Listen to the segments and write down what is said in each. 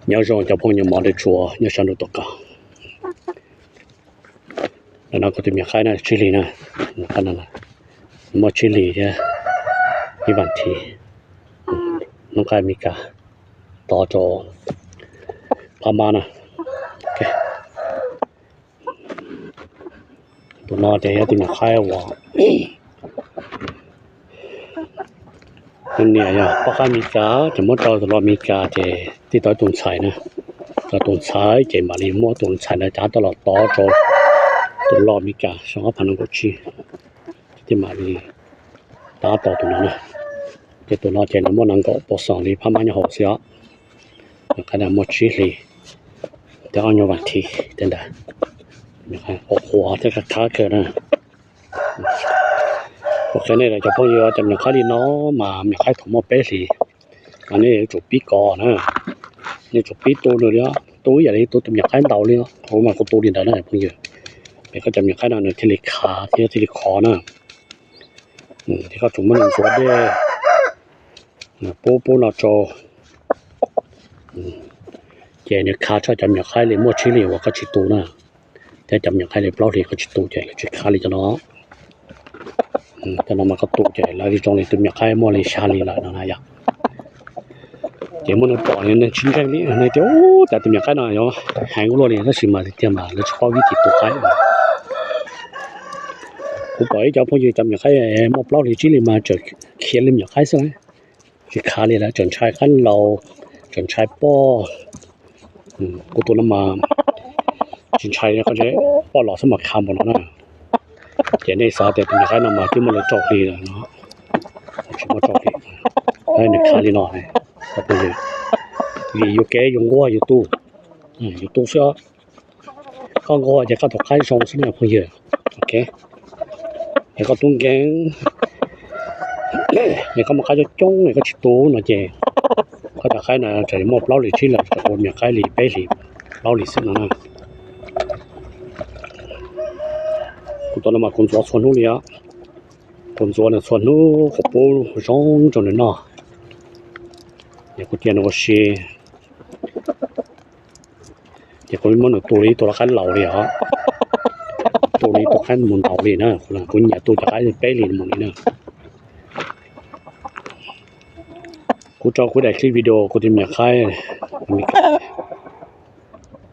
Nyob zoo cov phooj ywg mov dej tsua nyob sab nraud tom ko. Ntawm no kuv tus me nyuam qaib na, tsib hlis na, muaj tsib hlis thiab ib vas thiv, hnub qaij Amelikas tod rau phab mab na. Tus no ces yog tus me nyuam qaib uas niam yog poj qaib Amelikas ces muab rau tus loj Amelikas ces tij tau tus ntxhais na, tau tus ntxhais ces mam li muab tus ntxhais ntawd cav tau los tod rau tus loj Amelikas xyoo ob phav nees nkaum tsib, tij mam li cav tau tus no na. Ces tus no ces nws muaj nees nkaum pua xoom li phab mab nyob hauv xwb os. Nyuam qaib no muaj tsib hlis thiab ob nyuag vas thiv tej ntawd, qhuav qhuav thiab khab khab kawg na. Ua qhia nej cov phooj ywg, cov me nyuam qaib li no mas me nyuam qaib thaum muaj peb hlis mas nej yuav tsum pib kos na, nej yuav tsum pib tu nws li, tu ib yam li tu tus me nyuam qaib ntaus li, kuv mas kuv tu li ntawd na phooj ywg. Ces koj cov me nyuam qaib no nws thiaj li khav thiab thiaj li khov na. Ces koj tsum muab nws ntxuav dej, pub pub no rau, ces nws khav tshaj cov me nyuam qaib li muaj tsib hlis uas koj tsis tu na, thiab cov me nyuam qaib li plaub hlis koj tsis tu ces lawv tsis khav li cov no. Cov no mas koj tu ces lawv zoo li tus me nyuam qaib muaj li xya hlis lawm no na yom. Ces muaj neeg pom, neeg tsis ntseeg li, neeg tias ub, cas tus me nyuam qaib no yuav heev ua luaj li, tab sis mas tiag tiag mas lawv tsis paub vib tis tu qaib. Kuv pom ib cov phooj ywg cov me nyuam qaib muaj plaub hlis tsib hlis mas tseem khiav li me nyuam qaib xwb na, tsis khav li lawm, tseem ntshai qaib laus, tseem ntshai poj. Kuv tus no mas tsis ntshai, poj los xwb mas khav npaum no na. Ces nej xav tias tus me nyuam qaib no mas twb muaj li rau hlis lawm no, tsis muaj rau hlis, nws khav li no, vim yus kev yus nquag yus tu, yus tu xwb. Koj nquag ces koj tus qaib zoo xwb na phooj ywg. Ok, es koj tub nkeeg, es koj muaj qaib coob coob es koj tsis tu no ces koj cov qaib no tseem muaj plaub hlis tsib hlis, tseem ua me nyuam qaib li peb hlis plaub hlis xwb no na. Kuv tus no mas kuv ntxuav txhua hnub li os, kuv ntxuav nws txhua hnub, kuv pub zoo rau nws noj, es kuv cia nws ua si. Ces kuv muab nws tu li ib tug qaib laus li os, tu li ib tug qaib mus ntaus li na, kuv nyiam tu cov qaib peb hlis mus li na. Kuv tso kuv daim clip video kuv tus me nyuam qaib.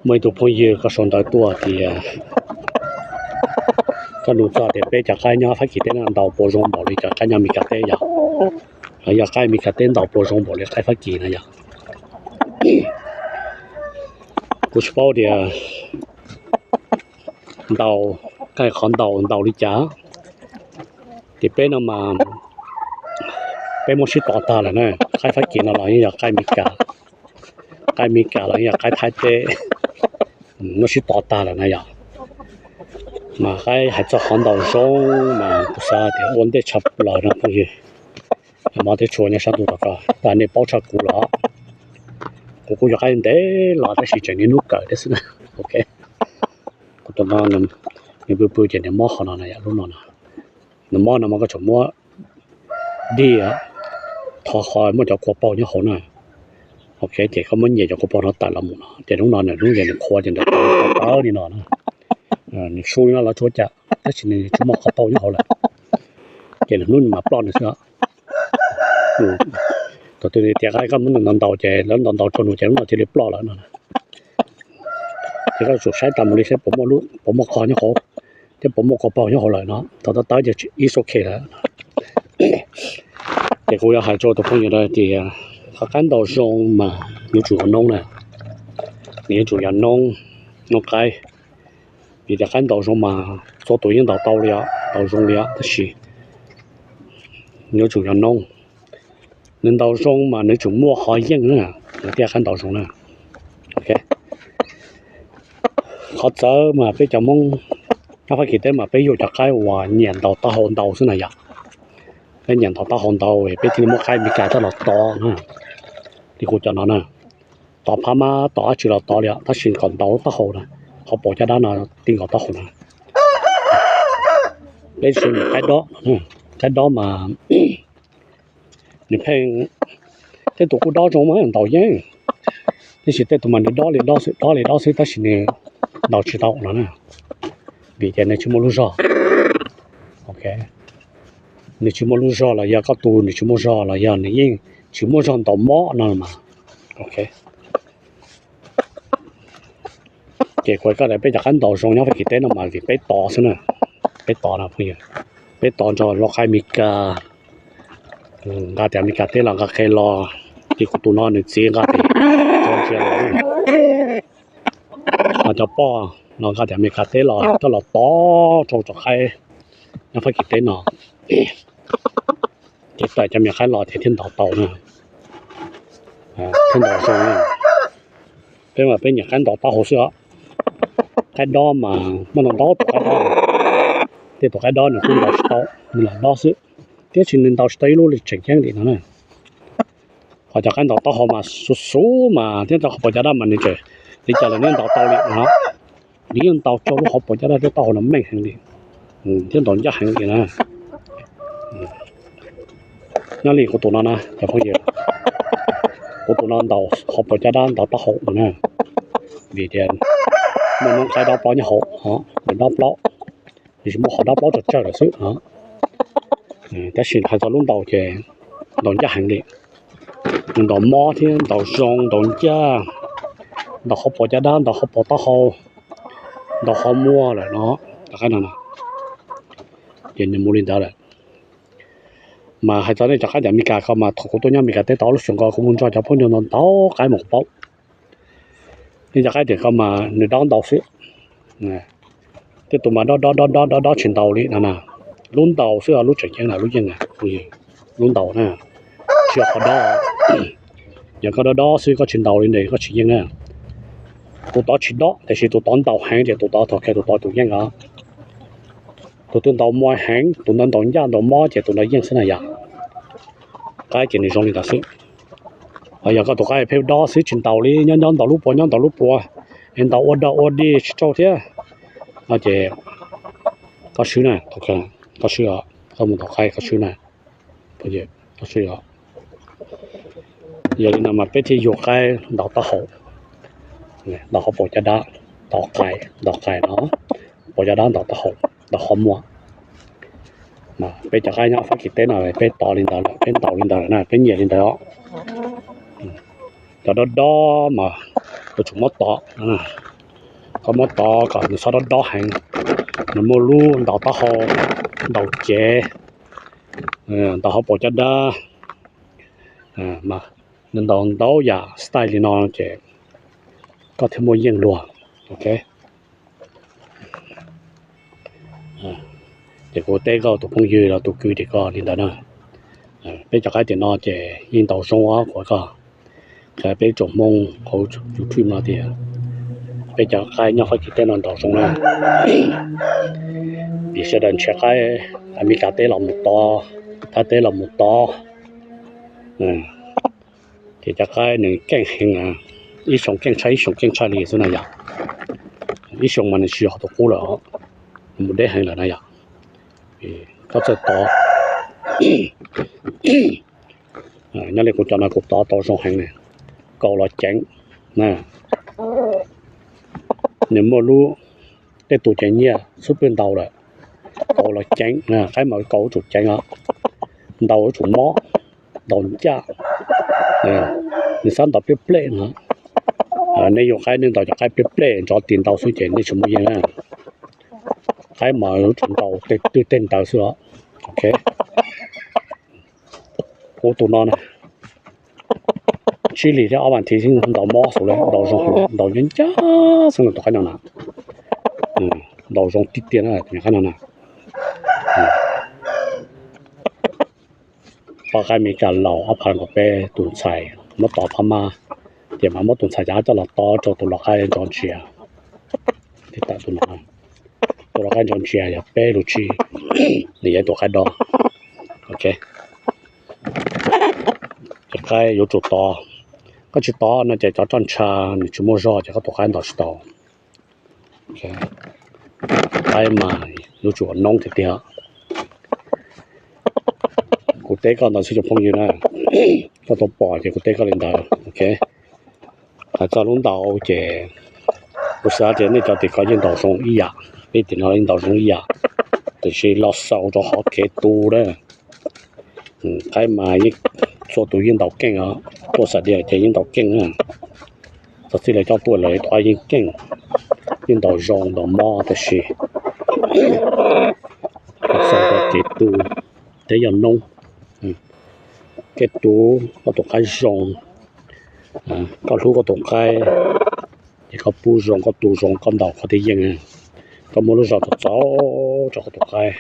Muaj ib tug phooj ywg koj sau ntawv tuaj tias koj nug txog tias peb cov qaib nyob Fab Kis teb no ntaus puas zoo npaum li cov qaib nyob Mes Kas teb yom, los yog qaib Mes Kas teb ntaus puas zoo npaum li qaib Fab Kis no yom. Kuv tsis paub tias ntaus, qhov ntaus ntaus li cas, ces peb no mas peb muab sib tov tag lawm na. Qaib Fab Kis no los yeej yog qaib Mes Kas, qaib Mes Kas los yeej yog qaib Thaib teb, muab sib tov tag lawm na yom. Mas qaib hais txog qhov ntaus zoo mas kuv xav tias ua ntej tshaj plaws no phooj ywg, mov tej tshua nyob sab ntuj tom ko tas nej paub tshaj kuv los. Kuv kuj yog qaib ntev los tab sis tseem niaj hnub kawm thiab xwb na. Ok, kuv tus no nws pw pw ces nws mob qhov no na yom, lub no na. Nws mob no mas koj tsum muab dig, thov qhov muaj cov kua paug nyob hauv na. Ok, ces koj muab nyiam cov kua paug no tawm los mus no ces hnub no nws hnub ces nws qhuav ces nws tawv li no na. Nws su li no los tsuav cas tab sis nws tsis muaj kua paug nyob hauv lawm, ces nws hnub nws mam ploj nws xwb. Thaum twg tias koj muab nws ntaus ntaus ces lawv ntaus ntaus tsuag nws ces hnub no cia li ploj lawm no. Ces koj tsum saib tas mus li saib puas muaj qhov nyob hauv thiab puas muaj kua paug nyob hauv lawm no. Thaum tawv tawv ces ib so khe lawm. Ces kuv yuav hais rau tus phooj ywg tias qhov qaib ntaus zoo mas yuav tsum yog noob na, nws yuav tsum yog noob, noob qaib. Vim tias qaib ntaus zoo mas txhua tus yeej ntaus tau li os, ntaus zoo li os, tab sis yuav tsum yog noob. Nws ntaus zoo mas nws tsum muaj qhov yeej na, nws thiaj qaib ntaus zoo na. Ok, qhov txawv mas peb cov Hmoob nyob Fab Kis teb mas peb yug cov qaib uas nyiam ntaus taub hau ntau xwb na yom. Peb nyiam ntaus taub hau ntau, peb thiaj li muab qaib Mes Kas coj los tov na, li kuv cov no na. Tov phab mab tov dab tsi los tov li os, tab sis kom ntaus taub hau na, qhov paus caj dab no ti nkaus taub hau na. Peb tsis nyiam qaib dob, qaib dob mas nws pheej Tej tus kuj dob zoo mas ntaus yeej, tab sis tej tus mas nws dob li dob xwb, dob li dob xwb tab sis nws ntaus tsis tau no na, vim tias nws tsis muaj lub zog. Ok, nws tsis muaj lub zog los yog koj tus nws tsis muaj zog los yog nws yeej tsis muaj zog ntaus mob no mas. Ok, ces kuv hais koj tias peb cov qaib ntaus zoo nyob Fab Kis teb no mas vim peb tod xwb na, peb tod no phooj ywg, peb tod nrog lau qaib Amelikas, nqa tias Amelikas teb los nqa qe los, ces kuv tus no nws txiv nqa tias Georgia los, ho cov poj no nqa tias Amelikas teb los coj los tod rau cov qaib nyob Fab Kis teb no, ces tawm cov me qaib los ces thiaj ntaus tau na, thiaj ntaus zoo. Peb mas peb nyiam qaib ntaus taub hau xwb os. Qaib dob mas muaj ntau ntau tus qaib dob, tej tus qaib dob nws kuj ntaus tsis tau, nws lam dob xwb, tiam sis nws ntaus tsis tau ib lub li tseem ceeb li no na. Ho cov qaib ntaus taub hau mas xuv xuv mas thiab cov hauv paus caj dab mas nws tseem li cas los nws ntaus tau li no, nws yeej ntaus rau lub hauv paus caj dab thiab taub hau no meej heev li, thiab ntaus ncaj heev li na. Nyob li kuv tus no na cov phooj ywg, kuv tus no ntaus hauv paus caj dab ntaus taub hau no na, vim tias muaj noob qaib dob plaub nyob hauv, nws dob plaub, tiam sis muaj qhov dob plaub tsawg tsawg lawm xwb. Tab sis hais txog lub ntaus ces ntaus ncaj heev li, nws ntaus mob thiab ntaus zoo ntaus ncaj, ntaus hauv paus caj dab ntaus hauv paus taub hau, ntaus qhov muag lawm no, cov qaib no, ces nws mus li ntawd lawm. Mas hais txog nej cov qaib tias Amelikas ko mas thaum kuv tuaj nyob Amelikas teb tau ob lub xyoo ko kuv mus nrog cov phooj ywg ntaus qaib mas kuv paub. Nej cov qaib tias ko mas nws dob ntaus xwb, tej tus mas dob dob dob dob dob dob tsis ntaus li no na. Lub ntaus xwb os, lub tseem ceeb na, lub yeej na, lub ntaus na, tsis yog qhov dob. Yog koj dob dob xwb koj tsis ntaus li ntawd koj tsis yeej na. Tus tod tsis dob tiam sis tus tod ntaus heev ces tus tod thaum kawg tus tod tus yeej os. Tus twg ntaus mob heev, tus ntawd ntaus ncaj ntaus mob ces tus ntawd yeej xwb na yom. Qaib ces nws zoo li ntawd xwb. Ho yog koj tus qaib pheej dob xwb tsis ntaus li, nyob nyob ntaus lub puas nyob ntaus lub puas, es ntaus ua dog ua dig tsis rau thiab no ces koj swb na, koj swb, koj mus ntaus qaib koj swb na, koj swb os. Yog li no mas peb thiaj yug qaib ntaus taub hau, ntaus hauv paus caj dab, ntaus qais, ntaus qais no, paus caj dab ntaus taub hau, ntaus qhov muag. Mas peb cov qaib nyob Fab Kis teb no peb tod li ntawd lawm, peb ntaus li ntawd lawm na, peb nyiam li ntawd os. Cov dob dob mas yuav tsum muab tod, koj muab tod kom nws txhob dob dob heev, nws muaj lub ntaus taub hau, ntaus cev, ntaus hauv paus caj dab, nws ntaus ntau yam style li no ces koj thiaj muaj yeej luag. Ok, ces kuv teb koj tus phooj ywg los tus kwv tij ko li ntawd na. Peb cov qaib tiam no ces yeej ntaus zoo os, kuv qhia peb tsoom Hmoob hauv YouTube no tias peb cov qaib nyob Fab Kis teb no ntaus zoo na. Vim sawv daws nrhiav qaib Amelikas teb los mus tod, Thaib teb los mus tod, ces cov qaib nws keej heev na, ib xyoo keej tshaj ib xyoo keej tshaj li xwb na yom. Ib xyoo mas nws tsis yog tus qub lawm, nws mus deb heev lawm na yom. Koj txawj tod, nyob li kuv cov no kuv tod tau zoo heev na, kaus los ceev na, nws muaj lub, tej tus ces nyiaj xub pwg ntau lawm, kaus los ceev, qaib mas kaus yuav tsum ceev os, ntaus yuav tsum mob, ntaus ncaj, nws xav ntaus plej plej no. Nej yuav qaib nej ntaus cov qaib plej plej nrov tis ntau xwb ces nej tsis muaj yeej na. Qaib mas yuav tsum ntaus tej twg tej ntawd xwb os. Ok, kuv tus no na, tsib hlis thiab ob vas thiv xwb ntaus mob xwb lawm, ntaus zoo, ntaus ncaj ncaj xwb tus qaib no na. Ntaus zoo tiag tiag na tus qaib no na. Poj qaib Amelikas laus ob phav kaum peb tus ntxhais muab tod phab mab, ces mas muab tus ntxhais cov coj los tod rau tus lau qaib Georgia. Tus lau qaib Georgia yog peb lub tsib, nws yog ib tus qaib dob. Ok, cov qaib yuav tsum tod, koj tsis tod no ces cov roj ntsha nws tsis muaj zog ces koj tus qaib ntaus tsis tau. Qaib mas yuav tsum noob tiag tiag. Kuv teb koj ntawd xwb cov phooj ywg na. Koj tau pom ces kuv teb koj li ntawd, ok. Hais txog lub ntaus ces kuv xav tias nej cov tim ko yeej ntaus zoo ib yam, peb tim no yeej ntaus zoo ib yam, tiam sis los xaus rau qhov kev tu na. Qaib mas yeej txhua tus yeej ntaus keej os, tuaj xam dias ces yeej ntaus keej na. Txog txij lawv coj tuaj lawv tuaj yeej keej, yeej ntaus zoo ntaus mob tab sis los xaus rau kev tu, teb yog noob, kev tu koj tus qaib zoo, koj hlub koj tus qaib, ces koj pub zoo, koj tu zoo, koj ntaus koj thiaj yeej. Koj muaj lub zog txaus txaus rau koj tus qaib.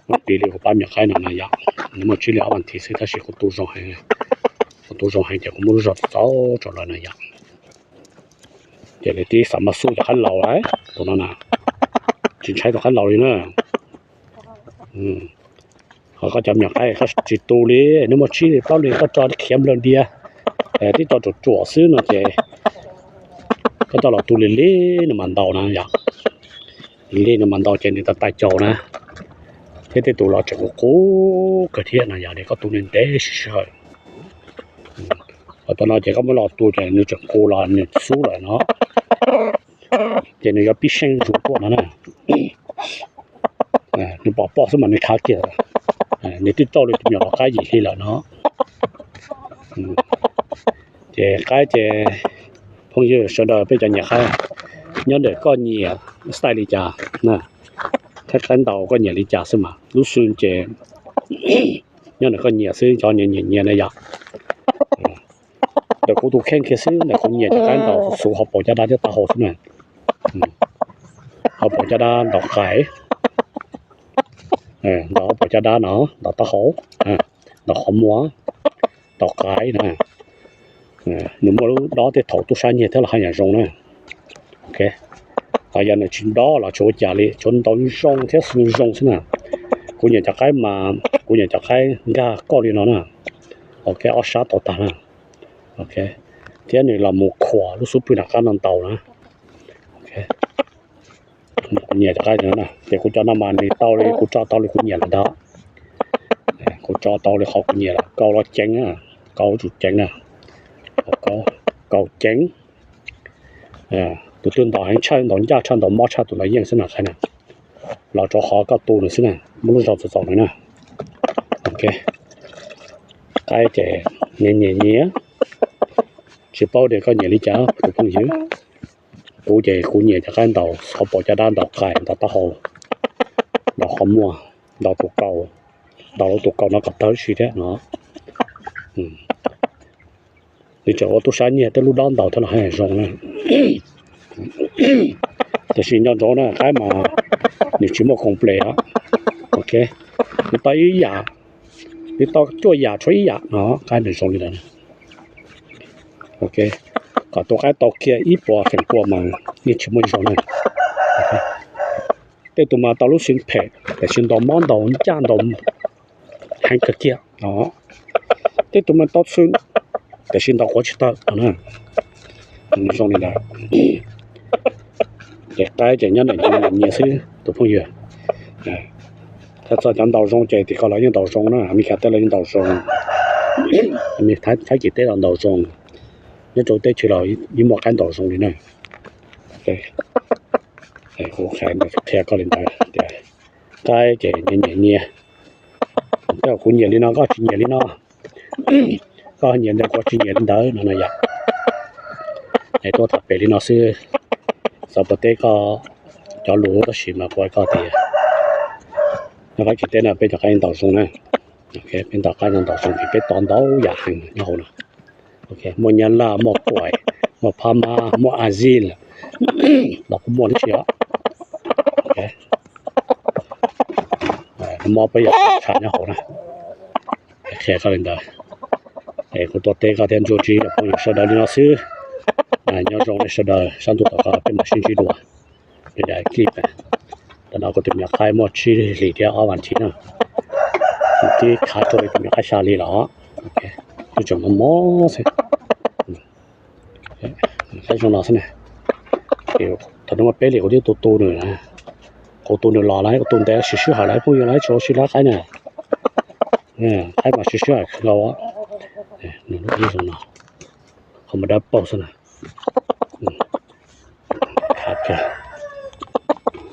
Muab piv li kuv pab me nyuam qaib no na yom, nws muaj tsib li ob vas thiv xwb tab sis kuv tu zoo heev, kuv tu zoo heev ces kuv muaj lub zog txaus txaus rau lawv na yom. Ces lawv twb xav mas xub cov qaib laus lawm, tus no na, tsis ntshai tus qaib laus li na. Ho koj cov me nyuam qaib koj tsis tu li, nws muaj tsib li plaub li koj tso khiav nplawg diav, twb tso ruam ruam xwb no ces koj coj los tu lig lig nws mam ntaus na yom. Lig lig nws mam ntaus ces nws tau tais caus na, thiab tej tus los tseem qus qus kawg thiab no yom, li koj tu nws ntev sij hawm. Ho cov no ces koj muab los tu ces nws tseem qus los nws xub lawm no, ces nws yuav pib seej zus tuaj no na. Nws pom poj xwb mas nws khav kiag, nws twb rau li tus me nyuam qaib yim hli lawm no. Ces qaib ces phooj ywg sawv daws peb cov nyiam qaib, nyob ntawm koj nyiam style li cas, thiab qaib ntaus koj nyiam li cas xwb mas lub xwm ces nyob ntawm koj nyiam xwb, cov nyiam nyiam nyiam na yom. Ntawm kuv tus kheej kiag xwb, ntawm kuv nyiam cov qaib ntaus xuv hauv paus caj dab thiab taub hau xwb na. Hauv paus caj dab ntaus qais, ntaus hauv paus caj dab no, ntaus taub hau, ntaus qhov muag, ntaus qais na. Nws muaj lub dob tej thaum tub sab nyiag thiab los haj yam zoo na. Ok, ho yog nws tsis dob los tsis ua cas li, tsuav ntaus zoo thiab xwm zoo xwb na. Kuv nyiam cov qaib mas, kuv nyiam cov qaib nkag kauj li no na. Ok, ob sab tau tag na. Ok, thiab nws los mus khuam lub xub pwg nram qab no ntau na. Ok, kuv nyiam cov qaib no na, ces kuv cov no mas nws tau li, kuv tso tau li kuv nyiam lawm ntag. Kuv tso tau li qhov kuv nyiam lawm, kaus los ceev, kaus yuav tsum ceev na. Kaus ceev, tus twg ntaus heev tshaj, ntaus ncaj tshaj, ntaus mob tshaj tus ntawd yeej xwb na qaib na. Los rau qhov koj tu nws xwb na, muaj lub zog txaus txaus nws na. Ok, qaib ces nyiam nyiam nyiam, tsis paub tias koj nyiam li cas tus phooj ywg. Kuv ces kuv nyiam cov qaib ntaus hauv paus caj dab, ntaus qais, ntaus taub hau, ntaus qhov muag, ntaus tus kaus, ntaus lub tus kaus no kom tawg si thiab no. Nws tseem ua tub sab nyiag tej lub dob ntaus thiab los haj zoo na. Tiam sis nco ntsoov na, qaib mas nws tsis muaj koom ples os. Ok, nws tau ib yam, nws tau cuaj yam tshuav ib yam no, qaib nws zoo li ntawd. Ok, kom tus qaib tau kiag ib puas feem pua mas yeej tsis muaj ib zaug na. Tej tus mas tau lub xwm phem tiam sis ntaus mob ntaus ncaj ntaus heev kawg kiag no. Tej tus mas tau xwm tiam sis ntaus quav tsis tawm no na. Zoo li ntawd. Ces qaib ces nyob ntawm nyias xwb tus phooj ywg. Txog cov ntaus zoo ces tim ko los yeej ntaus zoo na, Amelikas teb los yeej ntaus zoo, Fab Kis teb los ntaus zoo, nyob rau teb chaws los yeej muaj qaib ntaus zoo li na. Kuv qhia koj li ntawd tias qaib ces nyias nyias nyias, tej zaum kuv nyiam li no koj tsis nyiam li no, koj nyiam ntawd kuv tsis nyiam li ntawd no no yom. Es tuaj tham pem li no xwb, xav puas teb koj cov lus tab sis mas kuv hais koj tias nyob Fab Kis teb no peb cov qaib ntaus zoo na. Peb ntaus qaib no ntaus zoo vim peb tau ntau yam heev nyob hauv no. Muaj Nyab Laj, muaj Kuwait, muaj Phab Mab, muaj Azil los kuj muaj tib si os. Mob peb yog tshav nyob hauv na. Qhia koj li ntawd, es kuv tuaj teb koj thiab ntsuj ntsib cov phooj ywg sawv daws li no xwb. Nyob zoo nej sawv daws, sab ntuj tom qab peb mam sib ntsib dua. Li daim clip, tam no kuv tus me nyuam qaib muaj tsib hlis thiab ob vas thiv na. Twb khav rau li tus me nyuam qaib xya hli los, twb tseem mob mob xwb. Qaib zoo no xwb na. Thaum no muaj peb hlis kuv twb tu tu nws na. Kuv tu nws los lawm, kuv tu ntev sis sij hawm lawm phooj ywg, lawv tsis ua si lawv qaib na. Qaib mas siab siab kawg nkaus. Nws lub yeej zoo no, qhov mas dawb paug xwb na.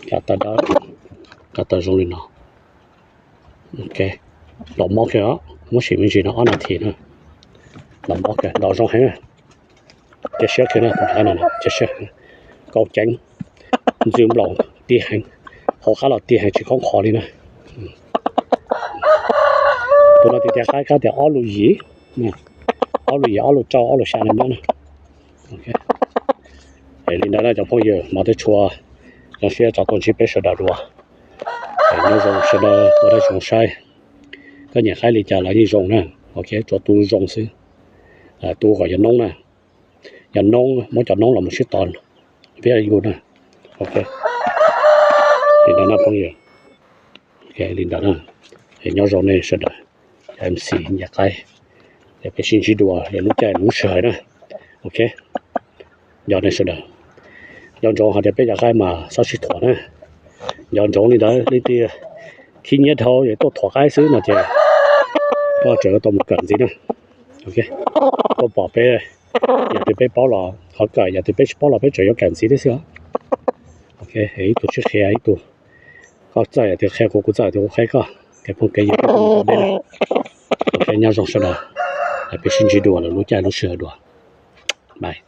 Kav tawm dawb, kav tawm zoo li no. Los mob kiag, muab sim me ntsis no ob nas this na. Los mob kiag, ntaus zoo heev. Cia siab kiag na, cia siab. Kaus ceev, ntxwg nplaum tig heev, hauv qab los tig heev tsis khoob qhov li na. Tus no tias qaib kab tias ob lus yim, ob lus yim, ob lus rau, ob lus xya no nyob na. Li ntawd na cov phooj ywg, mas tej tshua zoo siab tso tuaj ntsib peb sawv daws dua. Nyob zoo sawv daws, ua dab zoo saib. Koj nyiam qaib li cas los yeej zoo na. Ok, tsuas tu zoo xwb. Tu kom yog noob na. Yog noob, muab cov noob los mus sib tos vij yus na. Ok, li ntawd na phooj ywg. Li ntawd na, nyob zoo nej sawv daws, cov MC nyiam qaib, es peb sib ntsib dua lwm lub caij lwm lub sij hawm na. Ok, nco nej sawv daws, nco ntsoov hais tias peb cov qaib mas txhob sib thuam na. Nco ntsoov li ntawd, leej twg khib nyiab dhau es tuaj thuam qaib xwb no ces koj tseem yuav tau mus kawm ntxiv na. Ok, koj pom peb, yam twg peb paub los qhov kawm, yam twg peb tsis paub los peb tseem yuav kawm ntxiv thiab xwb os. Ok, ib tug sib qhia ib tug, koj txawj yam twg qhia kuv, kuv txawj yam twg kuv qhia koj, kev phooj kev ywg. Ok, nyob zoo sawv daws, peb sib ntsib dua lwm lub caij lub sij hawm dua. Bye.